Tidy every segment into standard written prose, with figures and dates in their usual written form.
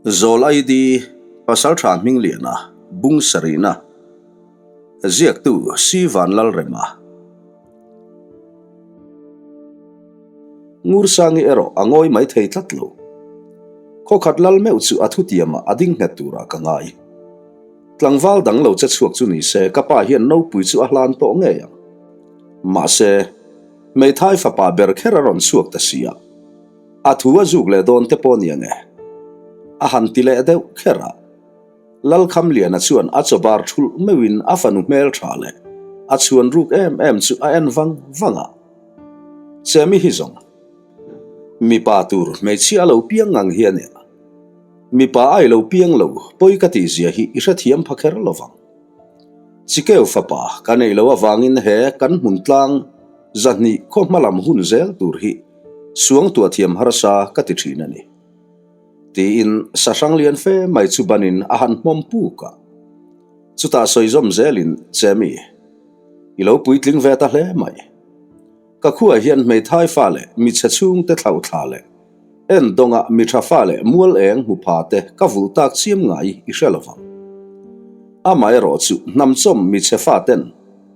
Zawl ID, Pasaltha Hmingliana, Bung Sarihna, Ziaktu Si Vanlalrema. Ngursangi erawh a ngawi mai thei tlat lo. Khawkhat lal meuh chu a thutiamah a ding nghet turah ka ngai. Tlangval dang lo che chhuak chu ni se ka pa hian nopui chu a hlan tawh ngei ang. Mahse, hmeithai fapa ber kher a rawn chhuak ta si a. A thu a zuk leh dawn te pawh ni ang e. A han ti leh deuh kher a. Lalkhamliana chuan a chaw bar thulh meuhin a fanu hmel tha leh a chhuan ruk em em chu a en vang vang a. Chemi hi zawng. Mipa tur hmeichhia a lo piang ngang hi a nia. Mipa ai lo piang lo pawi ka tih zia hi i hrethiam pha kher lo vang. Chikeu fapa ka neih loh avangin he kan hmun tlang zahnih khaw hma lam hun zel tur hi suangtuah thiam harsa ka ti thin a ni. Tiin sahrang lian fe mai chu banin a han hmawm puk a. Chutah sawi zawm zelin, Chemi, i lo puitling ve ta hle mai. Ka khuaah hian hmeithai fa leh michhe chhungte thlauh thla leh en dawnga mi tha fa leh mual eng hmu pha te ka vulh tak chiam ngai i hre lo vang. Amaherawh chu hnamchawm michhe fa ten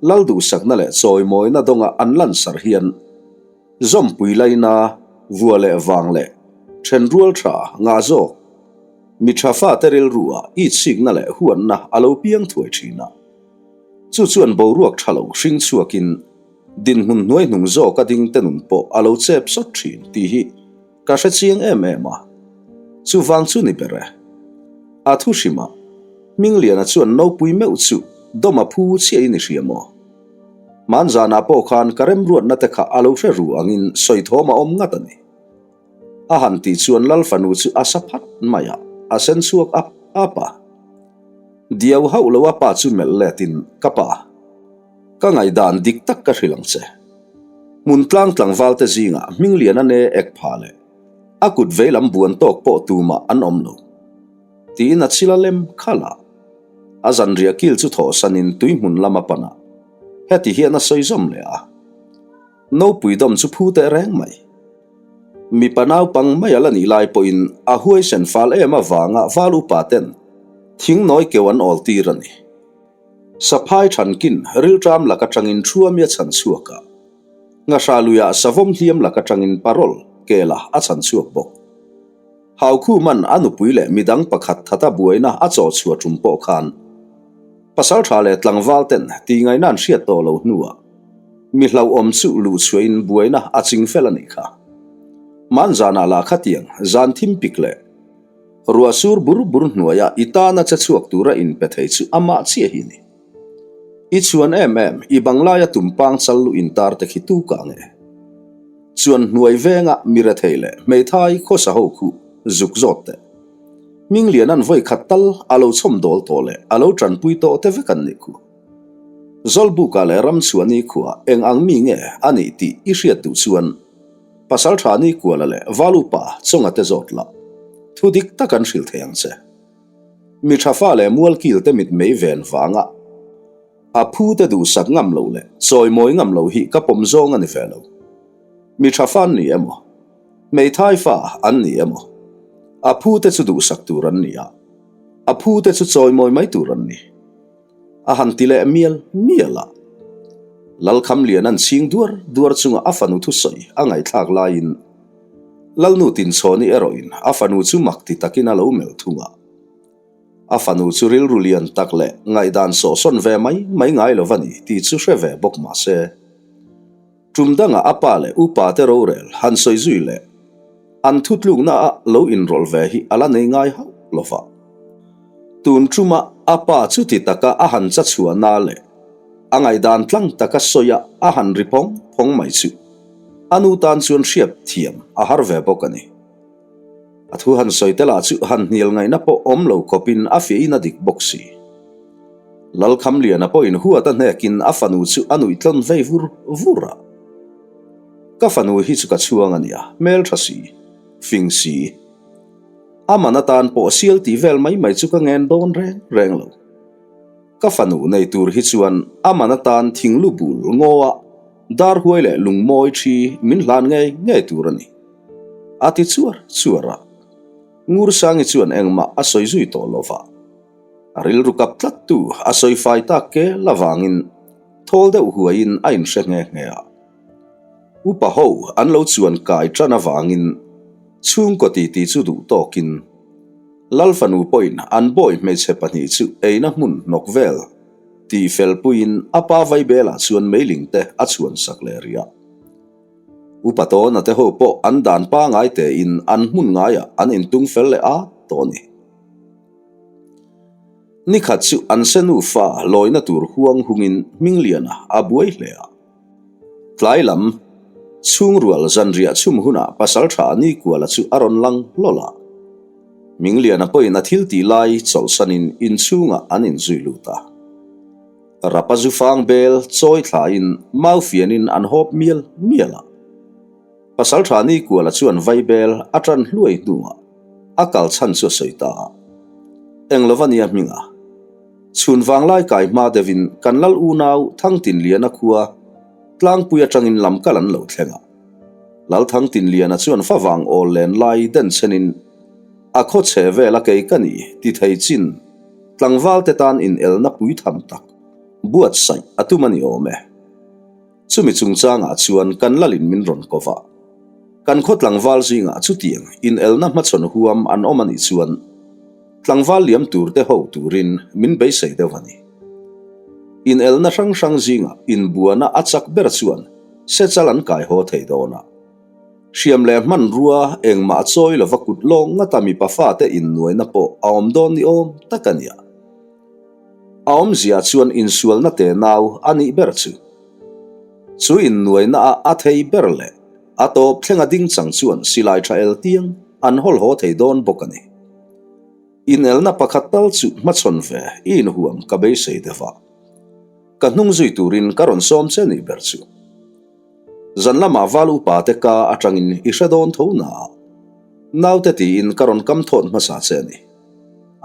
lal duhsakna leh chawimawina dawnga an lansar hian zawmpui laina vua leh vang leh then rual tha ngah zawk mi tha fa te rilru ah itsikna leh huanna a lo piang thuai thin a. Chu chuan boruak tha lo hring chhuakin Dinhmun hnuai hnung zawk a ding te nun pawh a lo chep sawt thin tih hi ka hre chiang em em a, chuvang chu ni ber e. A thu hrim a, Hmingliana chuan nopui meuh chu dawm a phu chiahin i hria maw? Hmanzanah pawh khan ka remruatna te kha a lo hre ru angin sawi thawm a awm ngat a ni. A han tih chuan Lal fanu chu a sa phat mai a, a sen chhuak ap ap a. Diau hauh lo a pa chu melh letin, Ka pa. Ka ngaihdan dik tak ka hrilh ang che. Hmun tlang tlangval te zingah Hmingliana ne ek pha leh a kut veilam buan tawk pawh tumah an awm lo. Tiin a chil a lem khalh a. A zanriah kil chu thawhsanin tui hmun lam a pan a. Heti hian a sawi zawm leh a. Nopui dawm chu phu teh reng mai. Mipa naupang mai a la nih lai pawhin a huaisen fal em avanga val upa ten thing nawi keu an awl tir a ni. Saphai thankin rilṭam lak aṭangin Thuami a chhan chhuak a, Ngahra luiah savawm hliam lak aṭangin Parol, Kela, a chhan chhuak bawk. Haukhuman a nupui leh midang pakhat thata buaina a chaw chhuah ṭum pawh khan pasalṭha leh tlangval ten tihngaihna an hriat tawh lo hnuah mi hlauhawm chu luh chhuahin buaina a ching fel a nih kha. Hmanzanah lah khatiang zan thim pik leh Ruah sur bur bur hnuaia i tana che chhuak tura inpe thei chu amah chiah hi ni. I chhuan em em, i banglaia tumpang chal lu intar te khi tu kah nge? Chuan hnuai venga mi rethei leh hmeithai khawsa ho khu zuk zawt teh. Hminglian an vawi khat tal a lo chhawm dawl tawh leh a lo tanpui tawh te vek an nih khu. Zawlbuka leh Ramchhuani khuah eng ang mi nge a nih tih i hriat duh chuan Pasal tha ni Kuala leh Valupa chawnga te zawt la, thu dik tak an hrilh thei ang che. Mi tha fa leh mualkil te mit mei ven vanga a phu te duhsak ngam lo leh chawimawi ngam lo hi ka pawm zawng a ni ve lo. Mi tha fa an ni emaw, hmeithai fa an ni emaw, a phu te chu duhsak tur an ni a, a phu te chu chawimawi mai tur an ni. A han ti leh mial mial a. Lalkhamlian an chhing duar duar chunga a fanu thusawi a ngaihthlak laiin Lalnu Tinchhawni erawhin a fanu chu mak ti takin a lo melh thung a. A fanu chu rilru lian tak leh ngaihdan sawhsawn ve mai mai ngai lo va ni tih chu hre ve bawk mah se, tum dangah a pa leh upa te rorel han sawi zui leh an thutlukna a lo inrawlh ve hi a la nei ngai hauh lo va. Tun tuma a pa chuti taka a han cha chhuahna leh a ngaihdan tlang taka sawi a a han ri phawng phawng mai chu a nu tan chuan hriat thiam a har ve bawk a ni. A thu han sawi te lah chu han hnial ngaihna pawh awm lo khawpin a fiahin a dik bawk si. Lalkhamliana pawhin huat a hnekin a fanu chu a nuih tlawn vei vur vur a. Ka fanu hi chu ka chhuang a nia, hmeltha si, fing si. A man atan pawh sial tih vel mai mai chu ka ngen dawn reng reng lo. Ka fanu nei tur hi chuan a man atan thinglu bul ngaw a dar huai leh lungmawi thi min hlan ngei ngei tur a ni. A ti chuar chuar a. Ngursangi chuan engmah a sawi zui tawh lo va. A rilru kap tlattu a sawi fai tak ke la vangin thawl deuh huaiin a inhre nghe nghe a. Upa ho an lo chuan kai tan avangin chhungkaw titi chu duh tawkin Lal fanu pawhin an bawi hmeichhe pahnih chu eina hmun hnawk vel tih fel puiin a pa Vaibelah chuan meiling te a chhuan sak leh rih a. Upa tawna te ho pawh an dan pangai tein an hmun ngaiah an intung fel leh a tawh a ni. Ni khat chu an se nufa lawina tur huang hungin Hmingliana a buai hle a. Tlai lam chhungrual zanriah chhum hunah Pasaltha Nikuala chu a rawn lang hlawl a. Hmingliana pawhin a thil tih lai chawlhsanin inchhungah an inzui lut a. Rapa zu fang bel chawi thlain mau fianin an hawp mial mial a. Pasaltha Nikuala chuan vai bel a tan hluai hnuah a kal chhan chu a sawi ta a. Eng lova nia hming a. Chhun vanglai kai hma deuhin kan lal unau Thangtinliana khua tlangpui atangin lam kal an lo thleng a. Lal Thangtinliana chuan favang awl len lai denchhenin a khaw chhe vel a kei ka ni ti thei chin Tlangval te tan inelna pui tham tak buatsaih a tum a ni awm e. Chumi chungchangah chuan kan lalin min rawn ko va. Kan khaw tlangval zingah chutiang inelna hmachhawn huam an awm a nih chuan tlangval liam tur te ho turin min beisei deuh a ni. Inelna hrang hrang zingah inbuana a chak ber chuan sechal an kai haw thei dawn a. Hriam leh hmanrua engmah a chawi lova kut lawng ngata mipa fate innuaina pawh a awm dawn ni awm tak a nia. A awmzia chuan insualna tenau a nih ber chu. Chu innuaina a a thei ber leh a tawp thlenga ding chang chuan silai tha el tiang an hawl haw thei dawn bawk a ni. Inelna pakhat tal chu hmachhawn ve i inhuam ka beisei deuh a. Ka hnung zui turin ka rawn sawm che nih ber chu. Zan lamah val upa te ka atangin i hre dawn tho na a, naute tiin ka rawn kam thawt hmasa che a ni,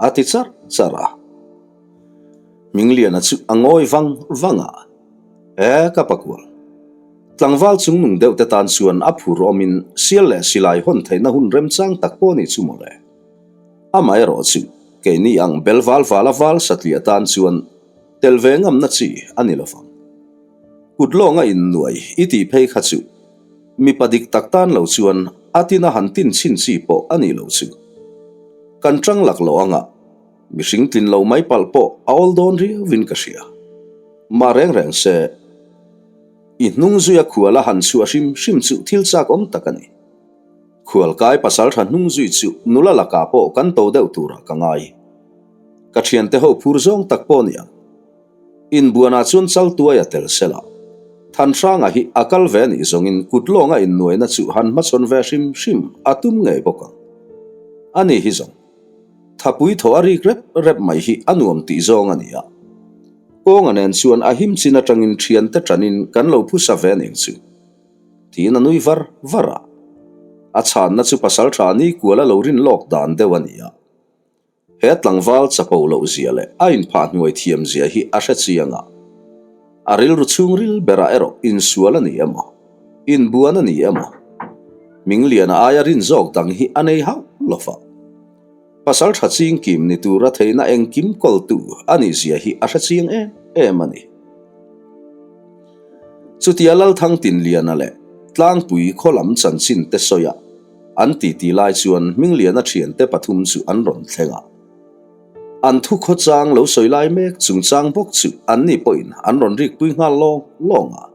a ti charh charh a. Hmingliana chu a ngawi vang vang a, E ka pakual, tlangval chungnung deuh te tan chuan a phur awmin sial leh silai hawn theihna hun remchang tak pawh a nih chu mawle. Amaherawh chu keini ang bel val vala val satliah tan chuan tel ve ngamna chi a ni lovang. Kut lawnga innuai i tih phei kha chu mipa dik tak tan lo chuan a tina han tin chhin chi pawh a nih loh chu. Kan tang lak loh anga mihring tlin lo mai palh pawh a awl dawn riauin ka hria. Mah reng reng se, i hnung zuia khual a han chhuah hrim hrim chu thil chak awm tak a ni. Khualkai pasal tha hnung zui chu nula lakah pawh kan to deuh turah ka ngai. Ka thiante ho phur zawng tak pawh a ni ang. Inbuanah chuan Chaltuai a tel sel a, Thanhranga hi a kal ve anih zawngin kut lawnga innuaina chu han hmachhawn ve hrim hrim a tum ngei bawk ang. Ani hi zawng, thapui thaw a rik rep rep mai hi a nuam tih zawng a ni a. Kawnga nen chuan a him chin atangin thiante tanin kan lo phusa ve ning chu. Tiin a nui var var a. A chhanna chu pasaltha ni kual a lo rin lawk dan deuh a ni a. He tlangval chapo loh zia leh a inphah hnuai thiam zia hi a hre chiang a. A rilru chhungril berah erawh insual a ni emaw, inbuan a ni emaw, Hmingliana aia rin zawk dang hi a nei hauh lo va. Pasal tha chingkim ni tura theihna engkim kawltu a nih zia hi a hre chiang em em a ni. Chutia Lalthangtinliana leh Tlangpui khaw lam chanchin te sawi a, An titi lai chuan Hmingliana thiante pathum chu an rawn thleng a. An thu khawchang lo sawi lai mek chungchang bawk chu anni pawhin an rawn rikpui nghal lawng lawng a.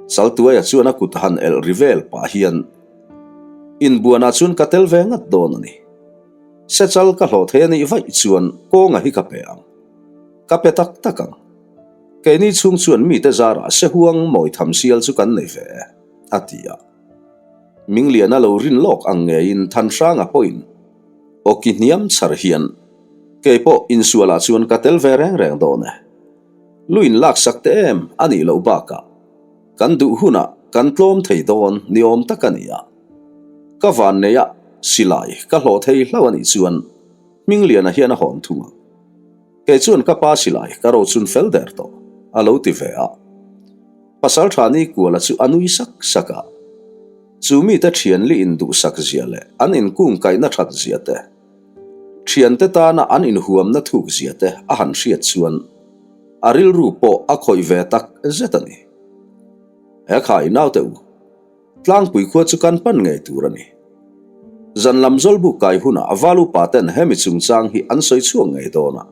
Chaltuaia chuan a kut han elh ri vel pah hian, Inbuanah chuan ka tel ve ngat dawn a ni. Sechal ka hlawh thei a nih vaih chuan kawnga hi ka pe ang. Ka pe tak tak ang. Keini chhung chuan mite zarah sehuang mawi tham sial chu kan nei ve e, a ti a. Mingliana lo rin lawk ang ngeiin Thanhranga pawhin awki hniam chhar hian, Kei pawh insualah chuan ka tel ve reng reng dawn e. Lu in laksak te em a nih loh bakah kan duh hunah kan tlawm thei dawn ni awm tak a ni a. Ka vanneia silai ka hlawh thei hlauh a nih chuan Hmingliana hian a hawn thung ang. Kei chuan ka pa silai ka rochun fel der tawh, a lo ti ve a. Pasal tha ni kuala chu a nui sak sak a. Chu mite thianli induhsak zia leh an inkungkaihna that zia te, thiante tana an inhuamna thuk zia te a han hriat chuan a rilru pawh a khawih ve tak zet a ni. He khai naute u, Tlangpui khua chu kan pan ngei tur a ni. Zan lam zawlbuk kai hunah val upa ten hemi chungchang hi an sawi chhuak ngei dawn a.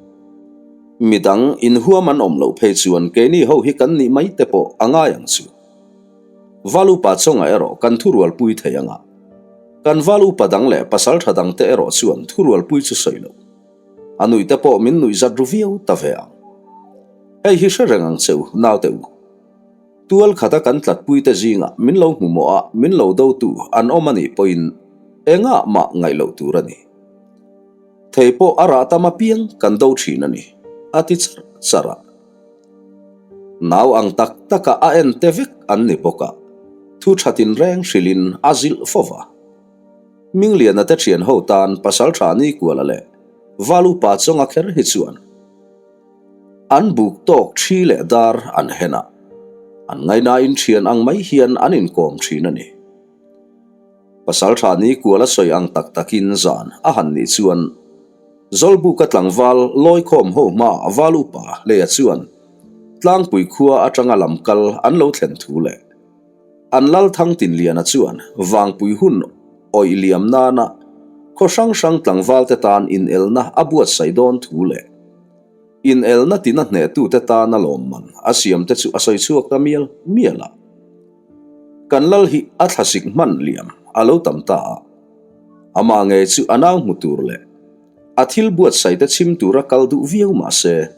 Midang inhuam an awm loh phei chuan keini ho hi kan nih mai te pawh a ngai ang chu. Val upa chawngah erawh kan thurualpui thei ang a. Kan val upa dang leh pasal tha dang te erawh chuan thurualpui chu sawi loh. A nuih te pawh min nuih zat ru viau ta ve ang. Hei hi hre reng ang che u, naute u. Tual khata kan tlatpuite zingah min lo hmu mawh a, min lo dotu an awm a nih pawhin engah mah ngaih loh tur a ni. Thei pawh a rah tam apiang kan do thin a ni, a ti charh charh a. Nau ang tak taka a en te vek an ni bawk a, thu tha tinreng hrilhin a zilh fo va. Mingliana te thian ho tan pasal tha Nikuala leh Valupa chawnga kher hi chuan, An buk tawk thi leh dar an hen a, an ngainain thian ang mai hian an inkawm thin a ni. Pasaltha ni kual a sawi ang tak takin zan a han nih chuan Zawlbuka tlangval Lawikhawm ho hmaah val upa Hleia chuan Tlangpui khua atanga lam kal an lo thlen thu leh an lal Thang Tinliana chuan Vangpui hun awih liam nana khaw hrang hrang tlangvalte tan inelna a buatsaih dawn thu leh inelna tina hnehtute tana lawmman a siamte chu a sawi chhuak ta mial mial a. Kan lal hi a thlasik hman liam a lo tam ta a, amah ngei chu a nau hmu tur leh a thil buatsaihte chhim tura kal duh viau mah se,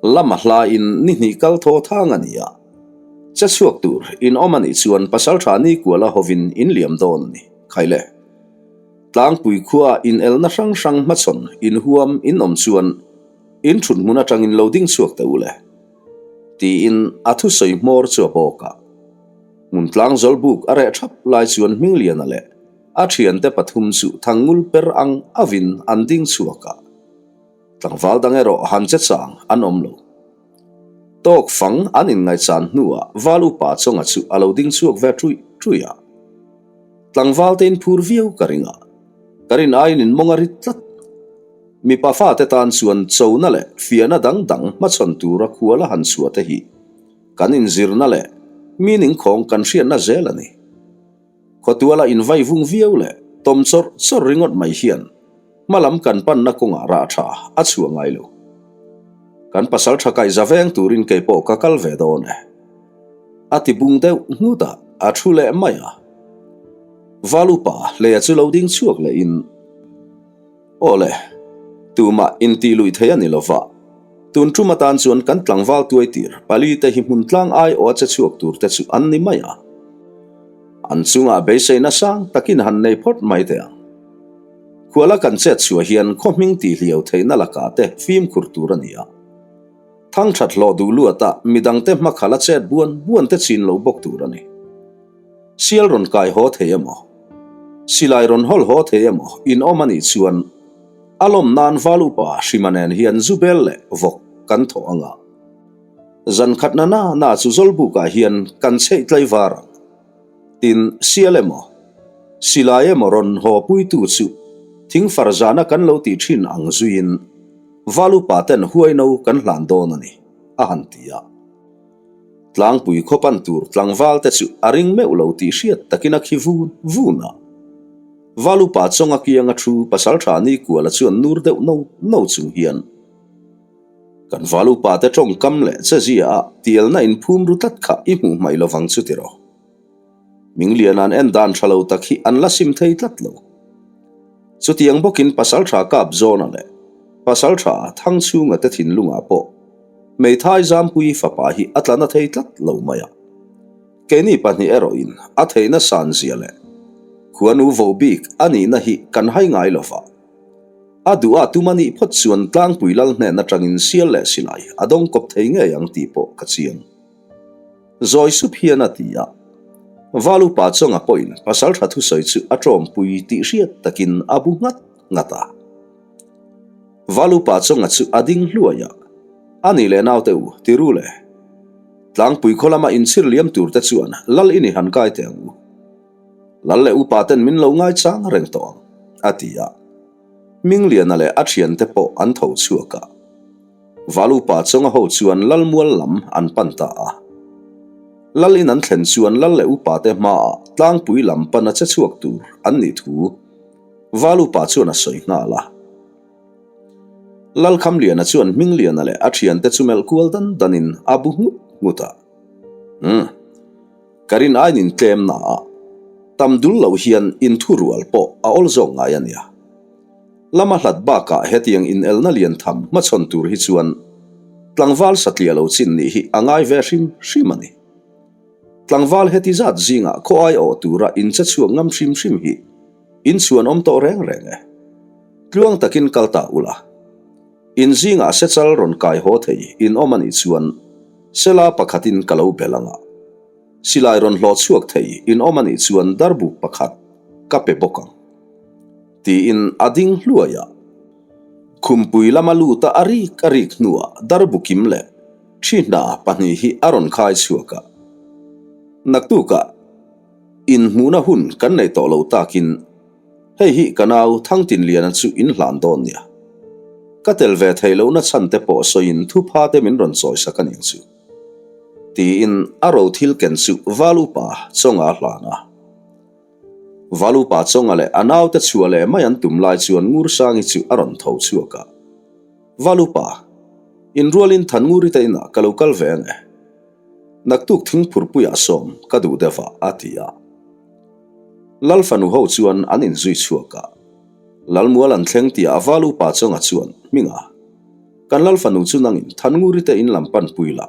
Lama hlain ni hnih kal thaw thang a ni a, che chhuak tur in awm a nih chuan pasaltha ni kuala hovin in liam dawn a ni. Khaile. Tlangpui khua inelna hrang hrang hmachhawn inhuam in awm chuan in thut hmun atangin lo ding chhuak teh u le. Tiin a thusawi hmawr chu a bawk a. Hmun tlang zawlbuk a reh thap lai chuan Hmingliana leh a thiante pathum chu thangngul per ang avin an ding chhuak a. Tlangval dang erawh han che chang an awm lo. Tawk fang an inngaihchan hnuah Val upa chawnga chu a lo ding chhuak ve ṭuih ṭuih a. Tlangval te in phur viau ka ring a, ka rin aiin in mawng a rit tlat. Mipa fate tan chuan chona leh fiahna dang dang hmachhawn tura khuala han chhuah te hi kan inzirna leh mi ningkhawng kan hriatna zel a ni. Khawtuala invai vung viau leh tawm chawrh chawrh ringawt mai hian hma lam kan panna kawngah rah tha a chhuah ngai lo. Kan pasal tha kaih za veng turin kei pawh ka kal ve dawn e. A ti bung deuh nghut a, a thu leh mai a. Valupa hleia chu lo ding chhuak lehin. Aw le, tumah intih luih thei a ni lova, tun tum atan chuan kan tlangval tuai tir pali te hi hmun tlang aiawha che chhuak tur te chu an ni mai a. An chungah beiseina sang takin han nei phawt mai teh ang. Khuala kan chet chhuah hian khaw hming tih hliau theihna lakah te fimkhur tur a ni a. Thangthat hlawh duh luatah midangte hmakhala chet buan buan te chin lo bawk tur a ni. Sial rawn kai haw thei emaw? Silai rawn hawl haw thei emaw in awm a nih chuan a lawm nan val upa Hrima nen hian zu bel leh vawk kan thawh ang a. Zan khat na na na chu Zawlbukah hian kan chheih tlai var ang. Tin, sial emaw, silai emaw rawn haw puitu chu thingfar zana kan lo tih thin ang zuiin val upa ten huaino kan hlan dawn a ni, a han ti a. Tlangpui khaw pan tur tlangval te chu a ring meuh lo tih hriat takin a khi vun vun a. Valupa chawnga kianga thu pasaltha ni kuala chuan nur deuh no no chung hian kan Valupa te tawngkam leh chezia ah tialna inphum ru tlat kha i hmuh hmaih lovang chu tiraw. Mingliana'n en dan tha lo tak hi an la sim thei tlat lo. Chutiang bawkin pasaltha kap zawna leh pasaltha Thangchhunga te thinlungah pawh Hmeithai Zampui fapa hi a tla na thei tlat lo mai a. Keini pahnih erawhin a theihna san zia leh khuanu voh bik a nihna hi kan hai ngai lo va. A duh a tum a nih phawt chuan Tlangpui lal hnen atangin sial leh silai a dawng kawp thei ngei ang tih pawh ka chiang. Zawi sup hian a ti a. Val upa chawnga pawhin pasaltha thusawi chu a tawmpui tih hriat takin a bu nghat nghat a. Valupa chawnga chu a ding hluai a, A nih leh naute u, ti ru le. Tlangpui khaw lama inchhir liam tur te chuan lal i ni han kai teh ang u. Lal leh upa ten min lo ngaichang reng tawh ang, a ti a. Hmingliana leh a thiante pawh an tho chhuak a. Val upa chawnga ho chuan lal mual lam an pan ta a. Lal in an thlen chuan lal leh upa te hmaah tlangpui lam pana che chhuak tur an nih thu Val upa chuan a sawi nghal a. Lalkhamliana chuan Hmingliana leh a thiante chu melh kual dan danin a bu nghut nghut a. Umm. Ka rin aiin intlem na a, tam dul loh hian inthurual pawh a awl zawk ngai a nia. Lama hlat bakah hetiang inelna lian tham hmachhawn tur hi chuan tlangval satliah lo chin nih hi a ngai ve hrim hrim a ni. Tlangval heti zat zingah khaw ai awh tura inche chhuak ngam hrim hrim hi inchhuan awm tawh reng reng e. Tluang takin kal ta ula. In zingah sechal rawn kai haw thei in awm a nih chuan Sela pakhatin ka lo bel ang a, silai rawn hlawh chhuak thei in awm a nih chuan darbuk pakhat ka pe bawk ang, tiin a ding hluai a. Khumpui lama luta a rik a rik hnuah darbukim leh thi hna pahnih hi a rawn khai chhuak a. Naktukah inhmuhna hun kan nei tawh lo takin Hei hi ka nau Thangtinliana chu in hlan dawn nia. Ka tel ve thei lohna chhan te pawh sawiin thupha te min rawn chawi sak a ning chu. Tiin a ro thil ken chu Val Upa Chawnga a hlan a. Val Upa Chawnga leh a naute chhuah leh mai an tum lai chuan Ngursangi chu a rawn tho chhuak a. Val Upa, inrualin Thannguri te inah ka lo kal ve ang e. Naktuk thingphurpuiah sawm ka duh deuh a, a ti a. Lal fanu ho chuan an inzui chhuak a. Lalmual an thleng tih ah Val Upa Chawnga chuan, Hminga, kan Lal fanu chu nangin Thannguri te in lam pan pui la.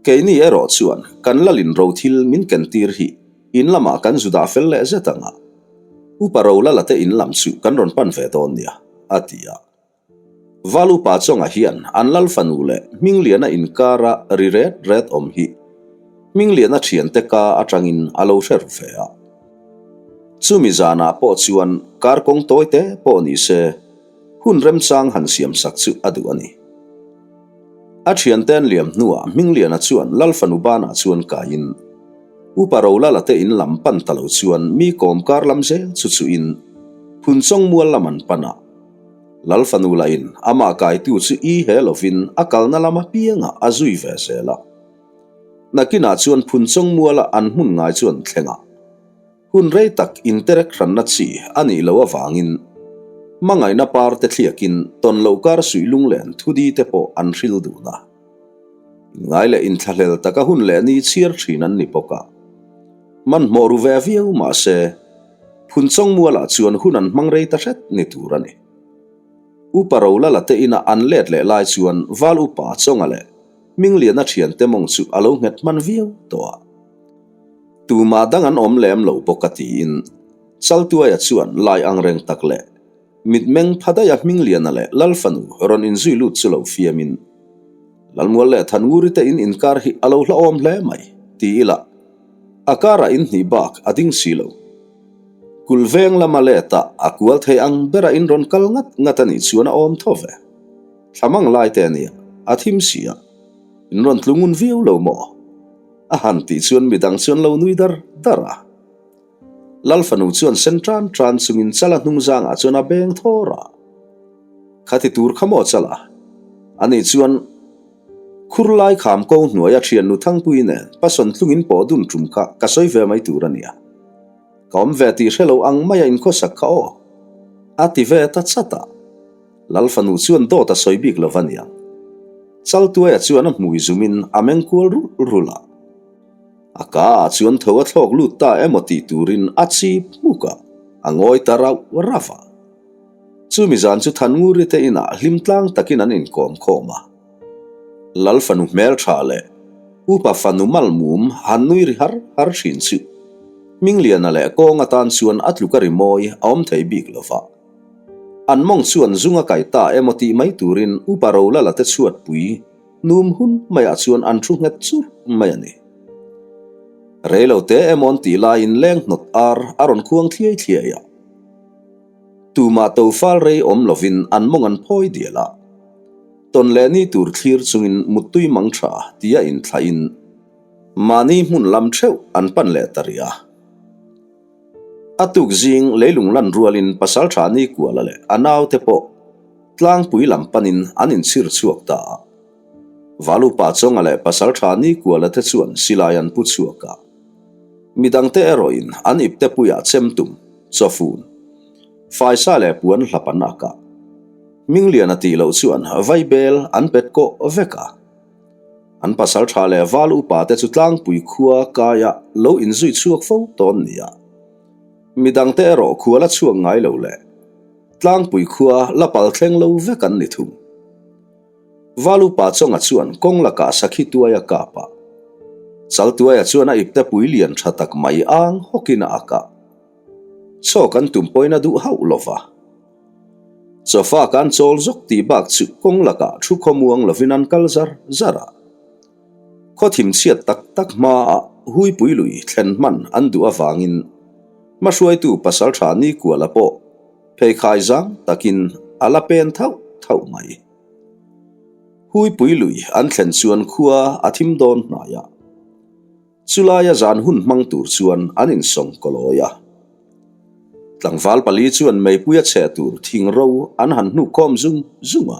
Keini erawh chuan kan Lalin ro thil min ken tir hi in lamah kan zu dah fel leh zet ang a. Upa Rolala te in lam chu kan rawn pan ve dawn nia, a ti a. Val Upa Chawnga hian an Lal fanu leh Hmingliana inkara ri ret ret awm hi Hmingliana thiante ka atangin a lo hre ru ve a. Chumi zanah pawh chuan kar kawng tawi te pawh ni se hun remchang han siam sak chu a duh a ni. A thiante an liam hnuah Hmingliana chuan Lal fanu banah chuan kaiin Upa Rolala te in lam pan ta lo chuan mi kawm kar lam zel chu chuhin Phunchawng mual lam an pan a. Lal fanu lahin amah kaitu chu i he lovin a kalna lam apiangah a zui ve zel a. Nakinah chuan Phunchawng muala an hmun ngai chu an thleng a. Hun rei tak interek hranna chi a nih loh avangin hmangaihna par te thliakin tawn loh kar suih lunglen thudi te pawh an hril dun a. Inngai leh inthlahlel taka hun leh ni chhiar thin an ni bawk a. Hmanhmawh ru ve viau mahse, Phunchawng mualah chuan hun an hmang rei ta hret ni tur a ni. Upa Rolala te ina an let leh lai chuan Val Upa Chawnga leh Hmingliana thiante mawng chu a lo nghet hman viau tawh a. Tumah dang an awm lem lo bawk a tiin Chaltuaia chuan lai angreng tak leh mitmeng pha daih a Hmingliana leh Lalfanu rawn inzui lut chu lo fiamin Lalmual leh Thannguri te in inkar hi a lo hlauhawm hle mai ti ila A karah in hnih bak a ding si lo. Kulh veng lama let ah a kual thei ang bera in rawn kal ngat ngat a nih chuan a awm tho ve. Thlamang lai te a nia, a thim si a. In rawn tlu ngun viau lo maw? A han tih chuan midang chuan lo nui dar dar a. Lal fanu chuan sen tan tan chungin chala hnung zangah chuan a beng thawr a. Khati tur kha maw chala? Ani chuan. Khur lai kham ko hnuaia thiannu Thangpui nen Pasawn tlungin pawh dun tum kha ka sawi ve mai tur a nia. Ka awm ve tih hre lo ang maia inkhawsak kha aw. A ti ve ta chat a. Lal fanu chuan dawt a sawi bik lo va niang. Chaltuaia chuan a hmui zumin a meng kual rulh rulh a. A ka ah chuan tho a thlawk lut ta emaw tih turin a chip hmuk a, a ngawi ta rauh rauh a. Chumi zan chu Thannguri te inah hlim tlang takin an inkawm khawm a. Lal fanu hmeltha leh upa fanu malmum han nui ri har har thin chu Hmingliana leh kawng atan chuan a tluk a ri mawi a awm thei bik lo va. An mawng chuan zung a kai ta emaw tih mai turin upa Rolala te chhuatpui num hun maiah chuan an thu nghet churh mai a ni. Reilo te emaw an tih laiin leng hnawt ar a rawn khuang thliai thliai a. Tumah to fal rei awm lovin an mawng an phawi dial a. Tawn leh ni tur thlir chungin muttui mang tha tia inthlahin mahni hmun lam theuh an pan leh ta rih a. A tuk zing leilung lan rualin Pasaltha Nikuala leh a naute pawh tlangpui lam panin an inchhir chhuak ta a. Valupa Chawnga leh Pasaltha Nikuala te chuan silai an pu chhuak a. Midangte erawhin an ipte puiah chemtum, chawfun, faisa leh puan hlap an ak a. Hmingliana tih loh chuan vaibel an pet kawh vek a. An pasal tha leh val upa te chu tlangpui khua kaia lo inzui chhuak fo tawn nia. Midangte erawh khua la chhuak ngai lo leh tlangpui khua la pal thleng lo vek an ni thung. Val upa chawnga chuan kawng lakah sakhi tuai a kap a. Chal tuaia chuan a ipte pui lian tha tak mai ang hawkin a ak a. Chaw kan tum pawhin a duh hauh lo va. Chawfa kan chawl zawk tih bak chu kawng lakah thu khawmuang lovin an kal zar zar a. Khaw thimchhiat tak tak hmaah Huipui lui thlen hman an duh avangin hmahruaitu Pasaltha Nikuala pawh pheikhai zang takin a la pen thauh thauh mai. Huipui lui an thlen chuan khua a thim dawn hnai a. Chulaia zan hun hmang tur chuan an insawng kawlawi a. Tlangval pali chuan meipuia chhe tur thing ro an han hnukkhawm zung zung a.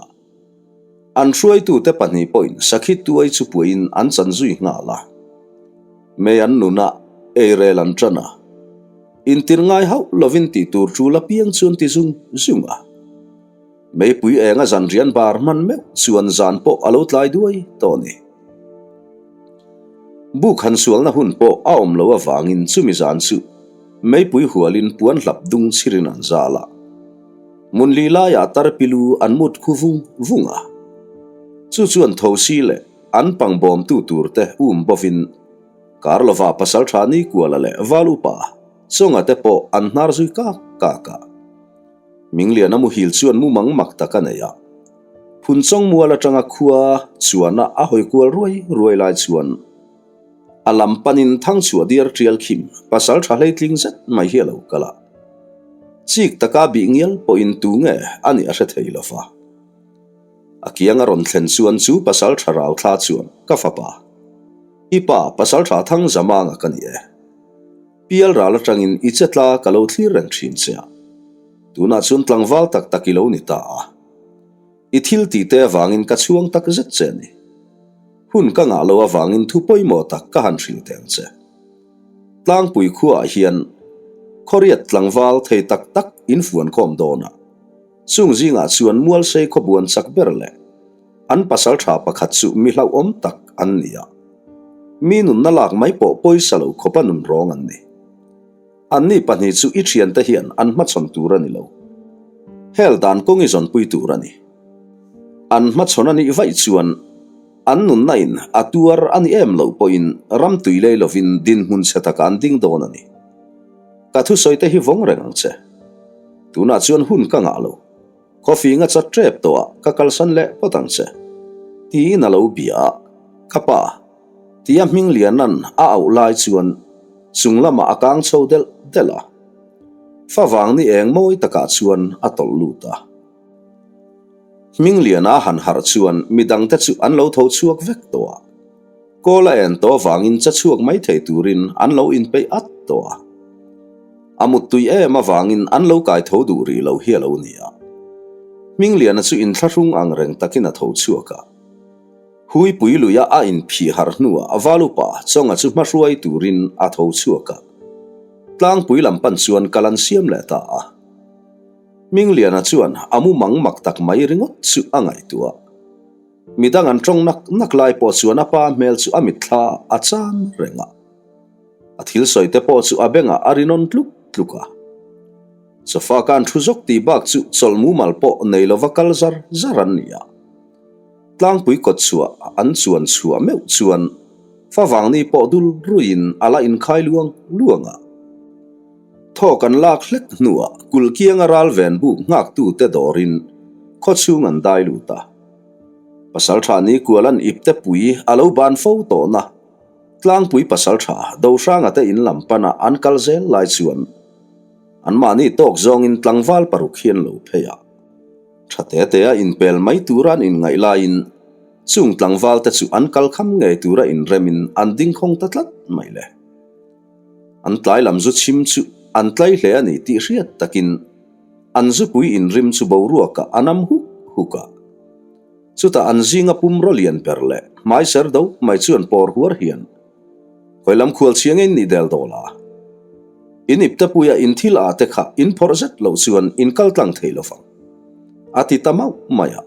An hruaitute pahnih pawhin sakhi tuai chu puiin an chan zui nghal a. Mei an nun a, eirel an tan a. Intir ngai hauh lovin tih tur tul apiang chuan ti zung zung a. Meipui enga zan rian bar hman meuh chuan zan pawh a lo tlai duai tawh a ni. Buk han sualna hun pawh a awm loh avangin chumi zan chu meipui hualin puan hlap dung chhirin an zal a. Munli laiah tarpilu an mut khu vung vung a. Chu chuan thosi leh an pangbawmtu turte um bovin Karlova pasaltha Nikuala leh Valupa Chawnga te pawh an hnar zui kak kak a. Mingliana muhil chuan mumang mak tak a nei a. Phunchawng mual atanga khua chuana a hawi kual ruai ruai lai chuan a lam panin thangchhuah diar tial khim pasal tha hleitling zet mai hi a lo kal a. Chik taka bih ngial pawhin tu nge a nih a hre thei lo va. A kiang a rawn thlen chuan chu pasal tha rau thla chuan ka fapa, i pa pasal tha thang zamanga ka ni e. Pial ral atangin i che tla ka lo thlir reng thin che a. Tunah chuan tlangval tak tak i lo ni ta a. I thil tih te avangin ka chhuang tak zet che a ni. Hun ka ngah lo avangin thu pawimawh tak ka han hrilh teh ang che. Tlangpui khuaah hian khawriat tlangval thei tak tak in fuan khawm dawn a. Chung zingah chuan Mualsei khawbuan chak ber leh an pasal tha pakhat chu mi hlauhawm tak an ni a. Mi nunna lak mai pawh pawisa lo khawpa nunrawng an ni. Anni pahnih chu i thiante hian an hmachhawn tur a ni lo. Hel dan kawng i zawnpui tur a ni. An hmachhawn a nih vaih chuan an nunna in a tuar a ni em loh pawhin ram tui lei lovin dinhmun chhe takah an ding dawn a ni. Ka thusawi te hi vawng reng ang che. Tunah chuan hun ka ngah lo. Coffee nga chat tep tawh ah ka kalsan leh phawt ang che. Tiin a lo bia a, Ka pa. Tia Hmingliana'n a auh lai chuan chung lamah a kang chho delh delh a. Favang ni eng mawi takah chuan a tawlh lut a. Hmingliana a han harh chuan midangte chu an lo tho chhuak vek tawh a. Kawl a en tawh avangin cha chhuak mai thei turin an lo inpeih at tawh a. A muttui em avangin an lo kai tho duh rih lo hi a lo ni a. Hmingliana chu inthlahrung ang reng takin a tho chhuak a. Huipui luia a inphih harh hnuah a val upa Chawnga chu hmahruai turin a tho chhuak a. Tlangpui lam pan chuan kal an siam leh ta a. Hmingliana chuan a mumang mak tak mai ringawt chu a ngaihtuah. Midang an tawng nak nak lai pawh chuan a pa hmel chu a mitthla a cham reng a. A thil sawi te pawh chu a bengah a rinawn tluk tluk a. Sofa kan thu zawk tih bak chu chawlh mumal pawh nei lova kal zar zar an ni a. Tlangpui kawt chhuah an chuan chhuah meuh chuan favangni pawh dul ruiin a la inkhai luang luang a. Thawk an lak hlek hnuah kulh kianga ral ven buk nghaktute dawrin khawchhung an dai lut a. Pasaltha Nikualan ipte pui a lo ban fo tawhna Tlangpui pasaltha Dohranga te in lam pana an kal zel lai chuan anmahni tawk zawngin tlangval paruk hi an lo phei a. Tha te te a inpel mai tura an inngaih laiin chung tlangval te chu an kal kham ngei tura inremin an ding khawng ta tlat mai le. An tlai lam zu chhim chu an tlai hle a ni tih hriat takin an zupui inrim chu boruakah a nam huk huk a. Chutah an zinga pumraw lian ber leh hmai ser do mai chuan pawr huar hian Khawi lam khual chhia ngei ni del dawl a. In iptepuia in thil ah te kha in phawrh zet loh chuan in kal tlang thei lo vang. A ti ta mauh mai a.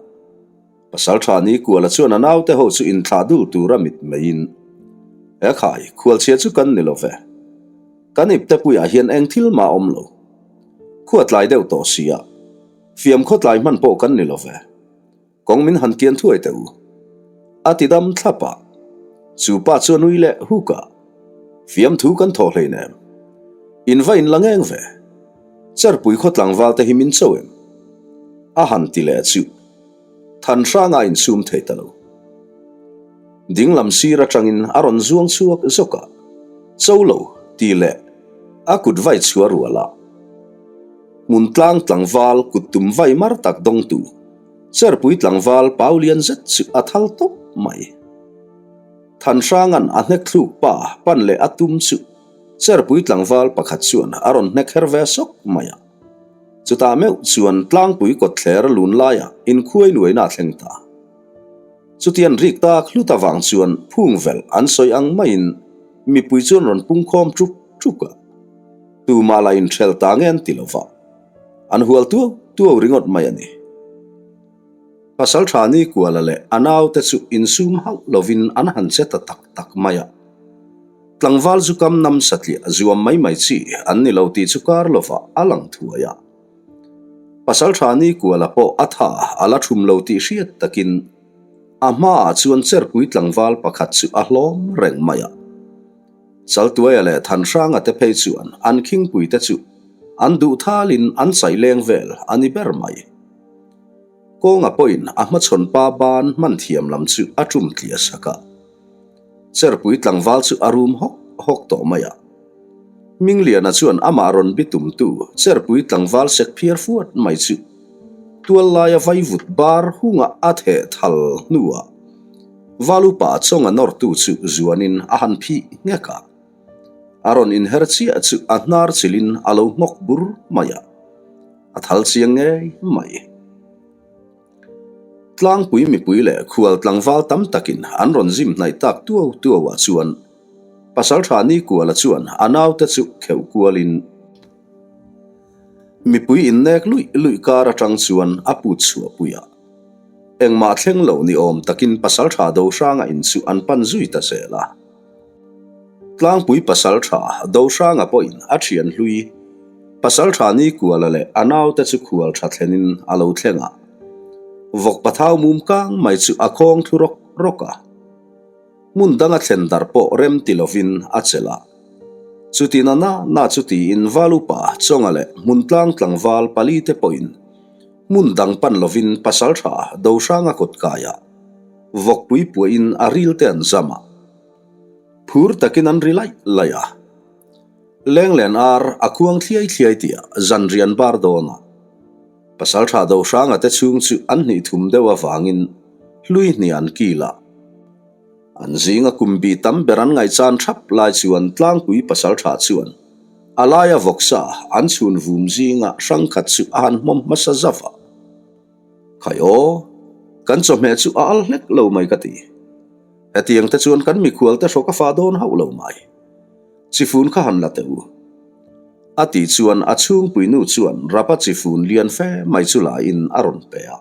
Pasal tha ni kuala chuan a naute ho chu inthlah dul tura mit meiin, He khai, khual chhia chu kan ni lo ve. Kan iptepuiah hian eng thil mah awm lo. Khua tlai deuh tawh si a, fiam khaw tlai hman pawh kan ni lo ve. Kawng min han kian thuai teh u. A ti dam thlap a. Chu pa chu a nui leh huk a. Fiamthu kan thawh hleinem. In va in la ngeng ve. Cherpui khaw tlangval te hi min cho em? A han ti leh chu. Than hranga a insum thei ta lo. Dinglam sir atangin a rawn zuang chhuak zawk a. Cho lo, ti leh a kut vai chhuah rual a. Hmun tlang tlangval kut tum vai mar tak dawngtu Cherpui tlangval pau lian zet chu a thal tawp mai. Thanhranga'n a hnek thluk pa pan leh a tum chu Cherpui tlangval pakhat chuan a rawn hnek her ve sawk mai a. Chutah meuh chuan tlangpui kawtthler lun laiah inkhuai nuaina a thleng ta. Chutian rik tak hlut avang chuan phung velh an sawi ang maiin mipui chuan rawn pungkhawm ṭuk ṭuk a. Tumah lah inhrel ta nge an ti lo va, an hual tuau tuau ringawt mai a ni. Pasal tha ni Kuala leh a naute chu insum hauh lovin an han che ta tak tak mai a. Tlangval zu kam nam satliah zuam mai mai chi an ni lo tih chu kar lovah a lang thuai a. Pasal tha ni Kuala pawh a tha a la thum lo tih hriat takin a hmaah chuan cherpui tlangval pakhat chu a hlawm reng mai a. Chaltuaia leh Thanhranga te phei chuan an khingpui te chu an duh thalin an chaih leng vel a ni ber mai. Kawnga pawhin a hmachhawn pa ban hman thiam lam chu a tum tliah sak a. Cherpui tlangval chu a rum hawk hawk tawh mai a. Mingliana chuan amah rawn bi tumtu Cherpui tlangval sek phiar fuat mai chu tual laia vaivut bar hunga a theh thal hnuah Valupa chawnga nawrtu chu zuanin a han phih nghek a. A rawn inher chiah chu a hnar chilin a lo nghawk bur mai a. A thal chiang ngei mai. Tlangpui mipui leh khual tlangval tam takin an rawn zim hnaih tak tuau tuau ah chuan Pasaltha Nikuala chuan a naute chu kheuh kualin mipui innek luih luih kar atang chuan a put chhuah pui a. Engmah thleng lo ni awm takin Pasaltha Dohranga in chu an pan zui ta zel a. Tlangpui Pasaltha Dohranga pawhin a thian hlui Pasaltha Nikuala leh a naute chu khual tha thlenin a lo thleng a. Vawk pathau mum kang mai chu a khawng thlu rawk rawk a. Hmun danga thlen darh pawh rem ti lovin a chelh a. Chuti na na na chu tiin Valupa, Chawnga leh Hmuntlang tlangval palite pawhin Hmun dang pan lovin Pasaltha Dohranga kawt kaiah vawkpui puahin a ril te an zam a, phur takin an ri laih laih a. Lenglen ar a khuang thliai thliai tih ah zanrian bar dawn a, Pasaltha Dohranga te chhung chu an hnih thum deuh avangin hlui hnih an kil a. An zinga kum bi tam ber an ngaihchan thap lai chuan Tlangpui Pasaltha chuan a laia vawksa an chhun vum zinga hrang khat chu a han hmawm hmasa zauh a. Khai aw, kan chawhmeh chu a al hlek lo mai ka ti. Hetiang te chuan kan mikhual te hrawk a fah dawn hauh lo mai. Chifun kha han la teh u. A tih chuan a chhungpui nu chuan rapa chifun lian fe mai chu laiin a rawn pe a.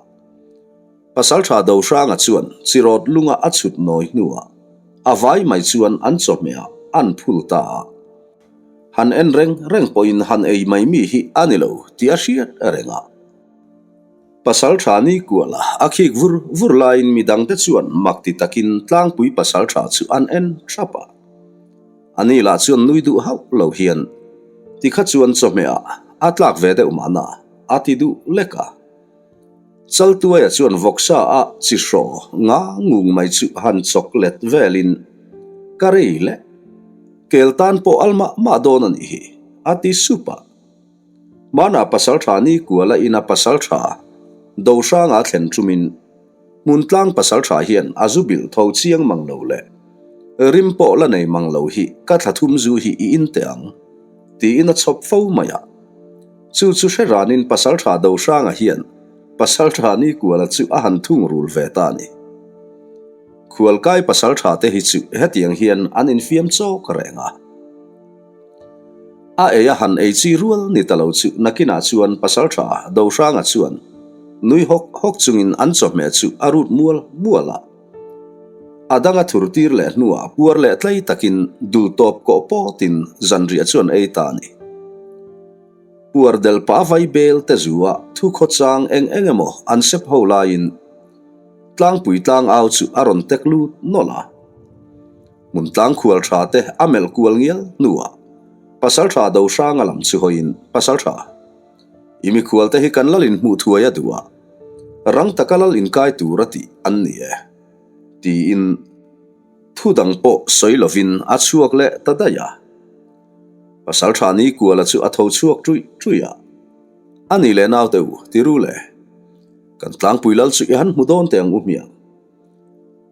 Pasaltha Dohranga chuan chirawt lunga a chhut nawi hnuah a vai mai chuan an chawhmeh ah an phul ta a. Han en reng reng pawhin han ei mai mi hi a ni lo tih a hriat reng a. Pasaltha Nikuala a khik vur vur laiin midangte chuan mak ti takin tlangpui pasaltha chu an en thap a. Ani lah chuan nui duh hauh lo hian tikha chuan chawhmeh ah a tlak ve deuh mahna a ti duh lek a. Chaltuaia chuan vawksa a chi hraw nga ngung mai chu han chawk let velin, Ka rei le, kel tan pawh al mah mah dawn a nih hi, a ti sup a. Hmanah Pasaltha Nikuala ina Pasaltha Dohranga thlen ṭumin Hmuntlang Pasaltha hian a zu bilh tho chiang mang lo le rim pawh la nei mang lo hi ka thla thum zu hi i in teh ang. Tiin a chhawp fo mai a. Chu chu hre ranin Pasalṭha Dohranga hian Pasalṭha Nikuala chu a han thung rul ve ta a ni. Khualkai Pasalṭha te hi chu hetiang hian an infiam chawk reng a. A ei a han ei chi rual ni ta lo chu nakinah chuan Pasalṭha Dohranga chuan nui hawk hawk chungin an chawhmeh chu a rut mual mual a. A dang a thur tir leh hnuah puar leh tlei takin dul tawp kawh pawtin zanriah chu an ei ta a ni. Puar del pah vai bel te zua thu khawchang eng eng emaw an sep ho laiin tlangpui tlang au chu a rawn tek lut nawlh a. Hmun tlang khual tha te a melh kual ngial hnuah Pasaltha Dohranga lam chu hawiin Pasaltha I mikhual te hi kan lal in hmuh thuai a duh a, rang taka lal inkai tur a tih an ni e, tiin thu dang pawh sawi lovin a chhuak leh ta daih a. Pasaltha Nikuala chu a tho chhuak ṭuih ṭuih a, A ni leh naute u, ti ru le, kan tlangpui lal chu i han hmu dawn teh ang u hmiang.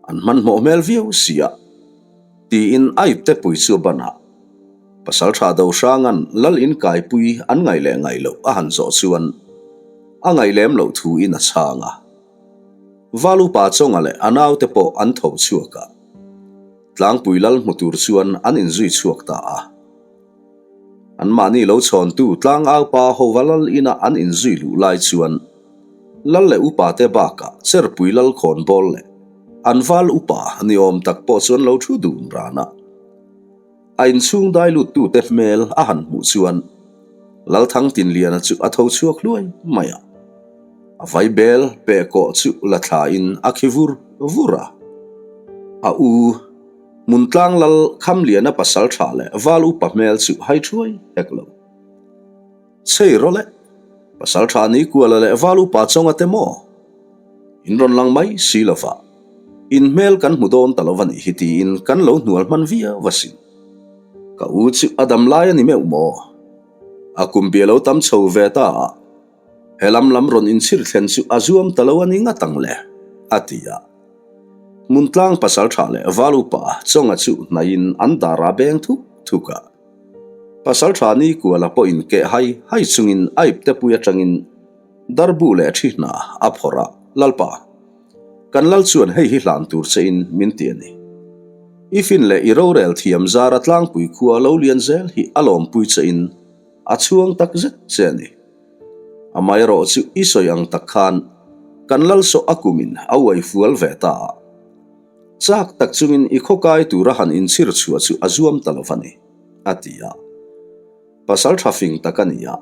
An hmanhmawh hmel viau si a, tiin a ipte pui chu a ban a. Pasaltha Dohranga'n lal in kaipui an ngaih leh ngaih loh a han zawh chuan a ngaih lem loh thuin a chhang a. Val upa Chawnga leh a naute pawh an tho chhuak a, tlangpui lal hmu tur chuan an inzui chhuak ta a. Anmahni lo chhawntu tlangaupa hova lal ina an inzui luh lai chuan Lal leh upa te bakah Cherpui lal khawnbawl leh an val upa ni awm tak pawh chuan lo thu dun ran a. A inchhung dai luttute hmel a han hmuh chuan Lalthang Tinliana chu a tho chhuak hluai mai a. A vaibel peh kawh chu la thlain a khi vur vur a. A u Hmuntlang lal Khamliana pasal tha leh val upa hmel chu hai thuai hek lo. Chei rawh le, pasal tha ni kuala leh val upa chawnga te maw? In rawn lang mai si lova, in hmel kan hmu dawn ta lo a nih hi tiin kan lo hnual hman viau asin. Ka u chu a dam lai a ni meuh maw? A kum bia lo tam chho ve ta a, he lam lam rawn inchhir thlen chu a zuam ta lo a ni ngat ang le, a ti a. Hmuntlang pasal tha leh val upa chawnga chu hnaiin an dar a beng thuk thuk a. Pasalṭha Nikuala pawhin keh hai hai chungin a iptepui aṭangin darbu leh ṭhi hna a phawrh a, Lalpa, kan lal chuan hei hi hlan tur chein min ti a ni. I fin leh i rorel thiam zara tlangpui khua lo lian zel hi a lawmpui chein a chhuang tak zet che a ni. Amaherawh chu i sawi ang tak khan kan lal sawh a kumin a uai fual ve ta a. Chak tak chungin i khawkai tura han inchhir chhuah chu a zuam ta lo va ni, a ti a. Pasal tha fing tak a ni a,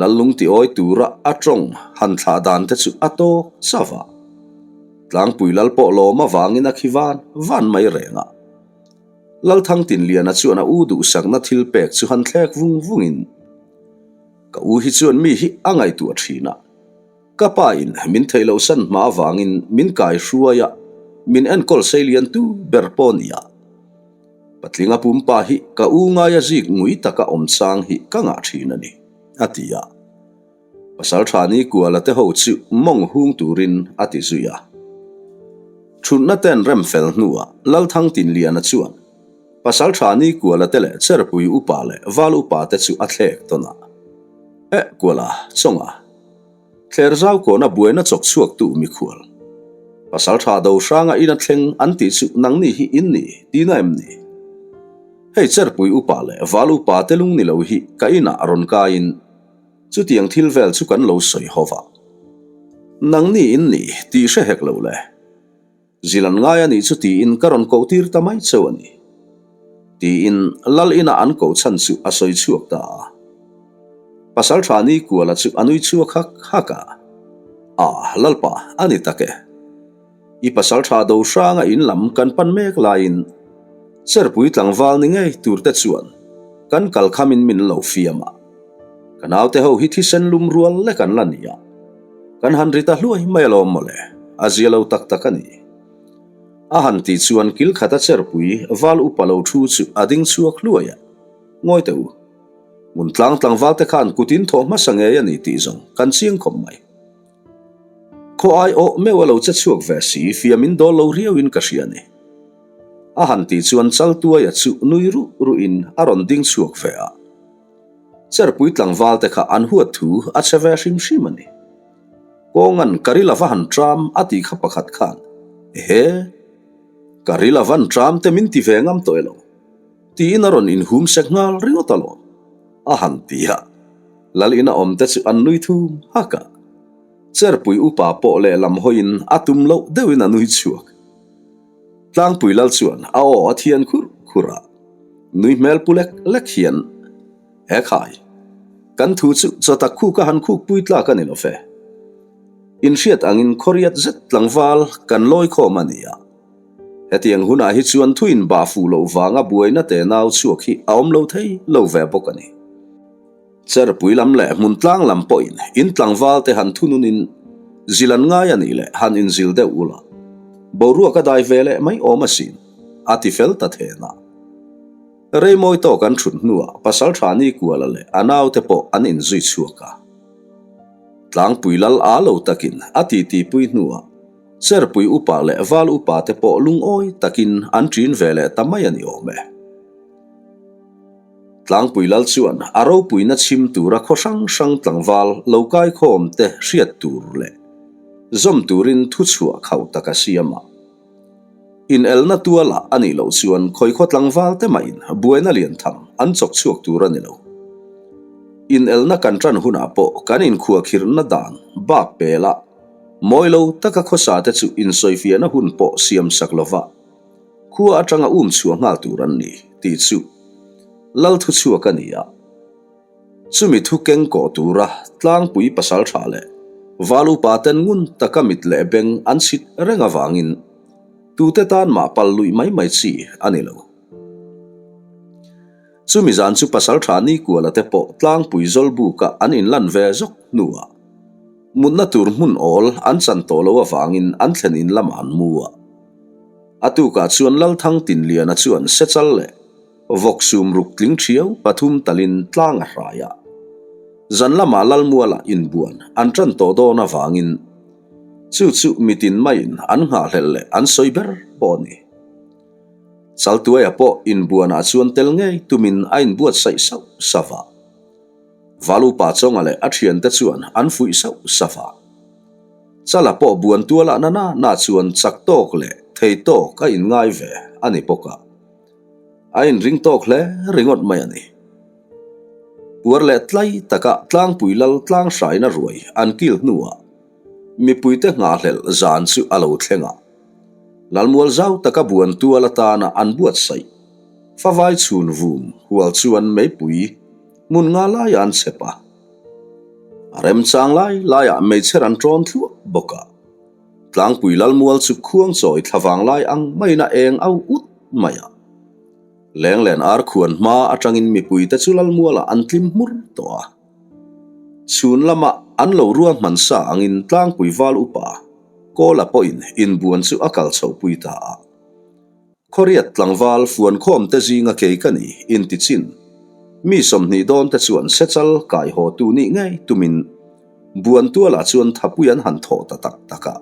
Lallung ti awi tura a tawng han thlah dan te chu a tawk chauh a. Tlangpui lal pawh lawm avangin a khi van van mai reng a. Lalthangtinliana chuan a u duhsakna thil pek chu han thlek vung vungin, Ka u hi chuan mi hi a ngaihtuah thin a. Ka pa in min theih loh san hma avangin min kai hruai a, min enkawl sei lian tu ber pawh nia. Patlinga pumpa hi ka u ngaia zik ngui taka awm chang hi ka ngah thin a ni, a ti a. Pasaltha ni kuala te ho chu mawng hung turin a ti zui a. Thutna ten rem fel hnuah Lalthang Tinliana chuan Pasaltha ni kuala te leh Cherpui upa leh Val upa te chu a thlek tawn a. Eh kuala, chawnga. Thler zau kawna buaina chawk chhuaktu mikhual. Pasaltha do hranga ina thleng an tih chu nangni hi in ni tina em ni? Hei Cherpui upa leh Val upa te lung ni lo hi ka inah rawn kaiin chutiang thil vel chu kan lo sawi ho va. Nangni in ni tih hre hek lo le. Zil an ngai a nih chu tiin ka rawn koh tir ta mai cheu a ni. Tiin Lal ina an koh chhan chu a sawi chhuak ta a. Pasalṭha Nikuala chu a nui chhuak hak hak a, A, Lalpa, a ni tak e. I pasalṭha do hranga in lam kan pan mek laiin Cherpui tlangval ni ngei turte chuan kan kal khamin min lo fiam a. Ka naute ho hi thisen lum rual lek an la ni a, kan han ri ta hluai mai alawm mawle, a zia lo tak tak a ni. A han tih chuan kil khat a cherpui val upa lo thu chu a ding chhuak hluai a, Ngawi teh u, hmun tlang tlangval te khan kut in thawh hmasa ngei a ni tih zawng kan chiang khawp mai. Khaw ai awh meuh a lo che chhuak ve si, fiam in dawl lo riau in ka hria a ni. A han tih chuan Chaltuaia chu nui ruh ruh in a rawn ding chhuak ve a. Cherpui tlangval te kha an huat thu a che ve hrim hrim a ni. Kawngan ka ril a va han tram a tih kha pakhat khan, Ehe! Ka ril a van tram te min ti ve ngam tawh elo? Tiin a rawn inhum sek nghal ringawt alawm, a han ti a. Lal ina awm te chu an nui thum hak a. Cherpui upa pawh lehlam hawiin a tum loh deuhin a nui chhuak. Tlangpui lal chuan a aw a thian khurh khurh a, nui hmel pu lek lek hian, He khai, kan thu chu chawtak khuk a han khuk pui tlak a ni lo fe. Inhriat angin khawriat zet tlangval kan lawi khawm a ni a. Hetiang hunah hi chuan thuin bah fuh loh vanga buaina te nau chhuak hi a awm lo thei lo ve bawk a ni. Cherpui lam leh hmun tlang lam pawhin in tlangval te han thununin zil an ngai a nih leh han inzil deuh ula, boruak a dai ve leh mai awm asin, a ti fel ta then a. Reimawi tawk an thut hnuah Pasaltha Nikuala leh a naute pawh an inzui chhuak a. Tlangpui lal a lo takin a titipui hnuah Cherpui upa leh Val upa te pawh lungawi takin an ṭin ve leh ta mai a ni awm e. Tlangpui lal chuan a ropuina chhim tura khaw hrang hrang tlangval lo kaikhawm te hriat tur leh zawm turin thuchhuah khauh tak a siam a. Inelna tualah a nih loh chuan khawikhaw tlangval te mahin buaina lian tham an chawk chhuak tur a ni lo. Inelna kan ṭan hunah pawh kan inkhuakhirhna dan bak pelah mawi lo taka khawsa te chu insawifiahna hun pawh siam sak lova khua atanga um chhuah nghal tur an ni tih chu Lal thuchhuak a ni a. Chumi thu keng kawh tura tlangpui pasal tha leh val upa ten ngun taka mit leh beng an chhit reng avangin tute tan mah pal luih mai mai chi a ni lo. Chumi zan chu pasal tha Nikuala te pawh tlangpui zawlbuka an inlan ve zawk hnuah mutna tur hmun awl an chan tawh lo avangin an thlen in lamah an mu a. A tukah chuan Lalthang Tinliana chuan sechal leh Vawk sum ruk tling thiau pathum talin tlang a hrai a. Zan lamah Lalmuala inbuan an tan tawh dawn avangin chu chu mitin maiin an nghahhlelh leh an sawi ber pawh a ni. Chaltuaia pawh inbuanah chuan tel ngei tumin a inbuatsaih sauh sauh a. Valupa Chawnga leh a thiante chuan an fuih sauh sauh a. Chala pawh buan tualah na na na chuan chak tawk leh thei tawk a inngai ve a ni bawk a. A inring tawk hle ringawt mai a ni. Puar leh tlai taka tlangpui lal tlang hraina ruai an kil hnuah mipuite nghahhlelh zan chu a lo thleng a. Lalmual zau taka buan tual atana an buatsaih favai chhun vum hual chuan meipui hmun nga lai an chep a. A remchang lai laiah meichher an tawn thluah bawk a. Tlangpui Lalmual chu khuang chawi thla vang lai ang maiin a eng au ut mai a. Lenglen ar khuan hma atangin mipuite chu Lalmualah an tlim hmur tawh a. Chhun lama an lo ruahman sa angin Tlangpui Val upa Kawla pawhin inbuan chu a kal chhohpui ta a. Khawriat tlangval fuankhawm te zinga kei ka ni inti chin. Mi 20 dawn te chuan sechal kai haw tu nih ngei tumin Buantualah chuan thapui an han thawh ta tak tak a.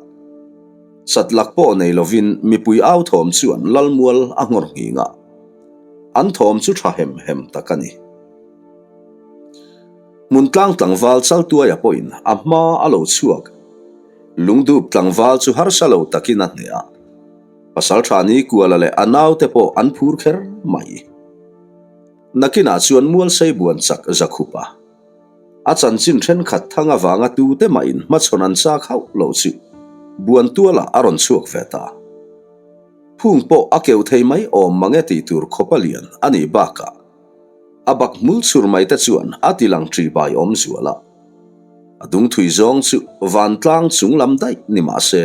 Chatlak pawh nei lovin mipui au thawm chuan Lalmual a nghawr nghing a. An thawm chu tha hem hem tak a ni. Hmuntlang tlangval Chaltuaia pawhin a hma a lo chhuak. Lungdup tlangval chu harsa lo takin a hneh a. Pasalṭha Nikuala leh a naute pawh an phur kher mai. Nakinah chuan Mualsei buan chak zakhup a. A chanchin ṭhenkhat thang avanga tute mahin hmachhawn an chak hauh lo chu buan tualah a rawn chhuak ve ta. Phung pawh a keuh thei mai awm mange tih tur khawpa lian a nih bakah a bak hmul chhur mai te chuan a ti lang ṭi bai awm zual a. A dungthui zawng chu vantlang chung lam daih ni mah se,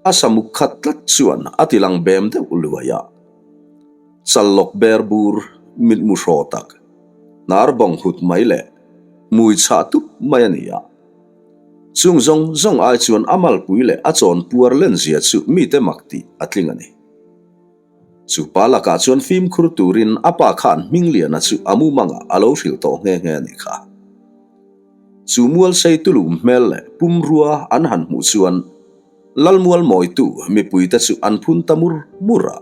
A samuk khat tlat chuan a ti lang bem deuh luai a. Challawk ber bur mitmu hraw tak, hnar bawng hut mai leh hmui chhah tup mai a ni a. Chung zawng zawng ai chuan a malpui leh a chawn puar lenzia chu mite mak tih a tling a ni. Chu pa lakah chuan fimkhur turin a pa khan Hmingliana chu a mumangah a lo hrilh tawh nghe nghe a nih kha. Chu mualsei tulum hmel leh pumrua an han hmuh chuan Lalmual mawitu mipuite chu an phun ta mur mur a.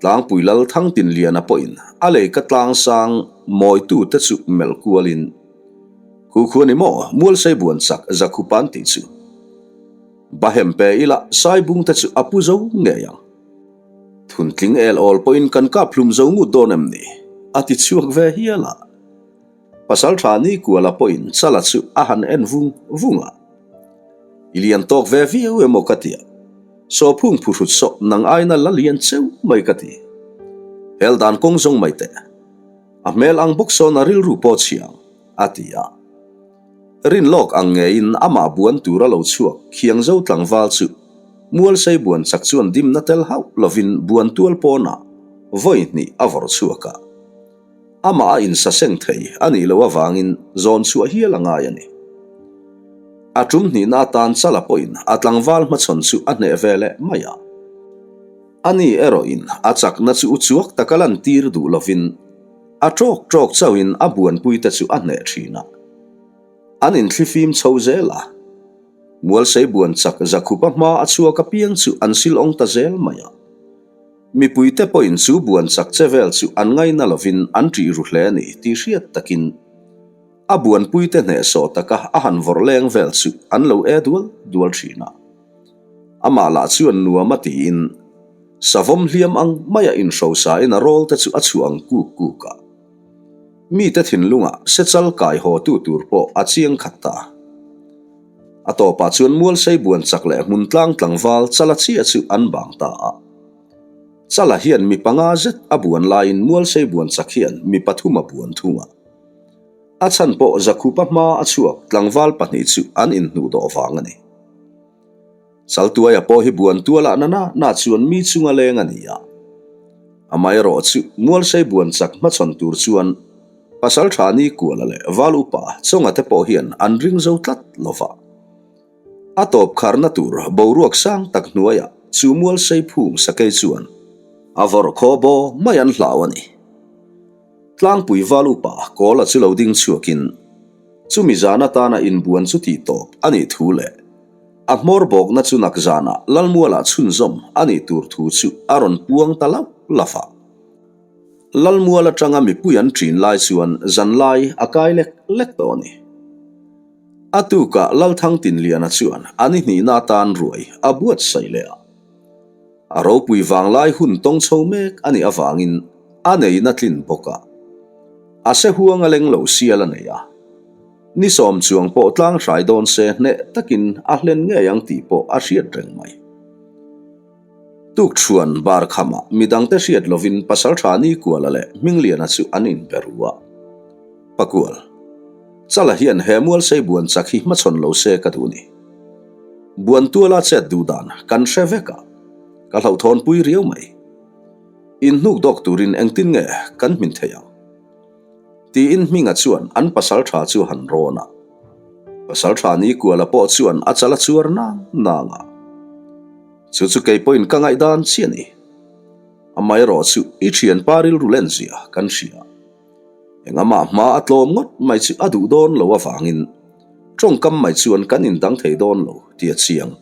Tlangpui Lal Thangtinliana pawhin a lei ka tlangsang mawitute chu melh kualin, Khu khu a ni maw, Mualsei buan chak Zakhupa an tih chu. Bahem pe ila Saibungte chu a pu zo ngei ang. Thuntling el awl pawhin kan kap hlum zo ngut dawn em ni? a ti chhuak ve hial a. Pasaltha Nikuala pawhin Chala chu a han en vung vung a. I lian tawk ve viau emaw ka ti a, Sawphung phuhrut sawh nang aina la lian cheu mai ka ti. Hel dan kawng zawng mai teh. A hmel ang bawk sawn a rilru pawh chhia ang, a ti a. Rin lawk ang ngeiin amah buan tur a lo chhuak khiang zo tlangval chu Mualsei buan chak chuan dimna tel hauh lovin buan tual pawnah vawi hnih a vawrh chhuak a. Amah a insaseng thei a nih loh avangin zawn chhuah hial a ngai a ni. A tum hnihna atan Chala pawhin a tlangval hmachhawn chu a hneh ve leh mai a. Ani erawhin a chakna chu uchuak taka lantir duh lovin a ṭawk ṭawk chauhin a buanpuite chu a hneh ṭhin a. An inthlifim chho zel a. Mualsei buan chak Zakhupa hma a chhuak apiang chu an silawng ta zel mai a. Mipuite pawhin chu buan chak che vel chu an ngaina lovin an ṭih ru hle a ni tih hriat takin a buanpuite hnehsawh taka a han vawrh leng vel chu an lo e dual dual ṭhin a. Amah lah chuan nuam a tiin savawm hliam ang maia inhrosain a rawl te chu a chhuah ang kuk kuk a. Mite thinlungah sechal kai haw tu tur pawh a chiang khat ta. A tawpah chuan Mualsei buan chak leh hmun tlang tlangval Chala chiah chu an bang ta a. Chala hian mi panga zet a buan laiin Mualsei buan chak hian mi pathum a buan thung a. A chhan pawh Zakhupa hma a chhuak tlangval pahnih chu an inhnuh dawh vang a ni. Chaltuaia pawh hi buan tualah na na na chuan mi chunga leng a ni a. Amaherawh chu Mualsei buan chak hmachhawn tur chuan Pasalṭha Nikuala leh Val Upa Chawnga te pawh hian an ring zo tlat lo va. A tawp kharna tur boruak sang tak hnuaiah chu mual sei phung sakei chuan a vawrh khaw baw mai an hlau a ni. Tlangpui Val Upa Kawla chu lo ding chhuakin chumi zan atana inbuan chu tih tawp a nih thu leh a hmawr bawkna chu nak zanah Lalmualah chhunzawm a nih tur thu chu a rawn puang ta lauh lauh a. Lalmual atanga mipui an ṭin lai chuan zanlai a kai lek lek tawh a ni. A tukah Lalthangtinliana chuan a ni hnihna atan ruai a buatsaih leh a. A ropui vanglai hun tawng chho mek a nih avangin a neihna tlin bawk a. A se huang a leng lo sial a nei a. Ni sawm chuang pawh tlang hrai dawn se hneh takin a hlen ngei ang tih pawh a hriat reng mai. Tukṭhuan bar khamah midangte hriat lovin Pasalṭha Nikuala leh Hmingliana chu an inbe ru a. Pakual, Chala hian he Mualsei buan chak hi hmachhawn lo se ka duh ni. Buan tuala chet duh dan kan hre vek a, ka hlauhthawnpui riau mai. Inhnuk dawk turin engtin nge kan hmin thei ang? Tiin Hminga chuan an pasalṭha chu han rawn a. Pasalṭha Nikuala pawh chuan a chal a chuar nang nang a. Chu chu kei pawhin ka ngaihdan chiah a ni. Amaherawh chu i ṭhianpa rilru lenzia kan hria. Engamah hma a tlawm ngawt mai chu a duh dawn lo avangin ṭawngkam mai chuan kan indang thei dawn lo tih a chiang.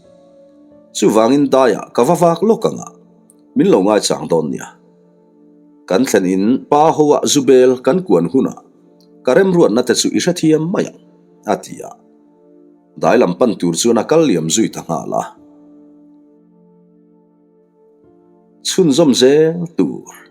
Chuvangin daiah ka va vak lawk ang a, min lo ngaichang dawn nia. Kan thlen in pa ho ah Zubel kan kuan hunah ka remruatna te chu i hrethiam mai ang, a ti a. Dai lam pan tur chuan a kal liam zui ta nghal a. Chhunzawm zel tur.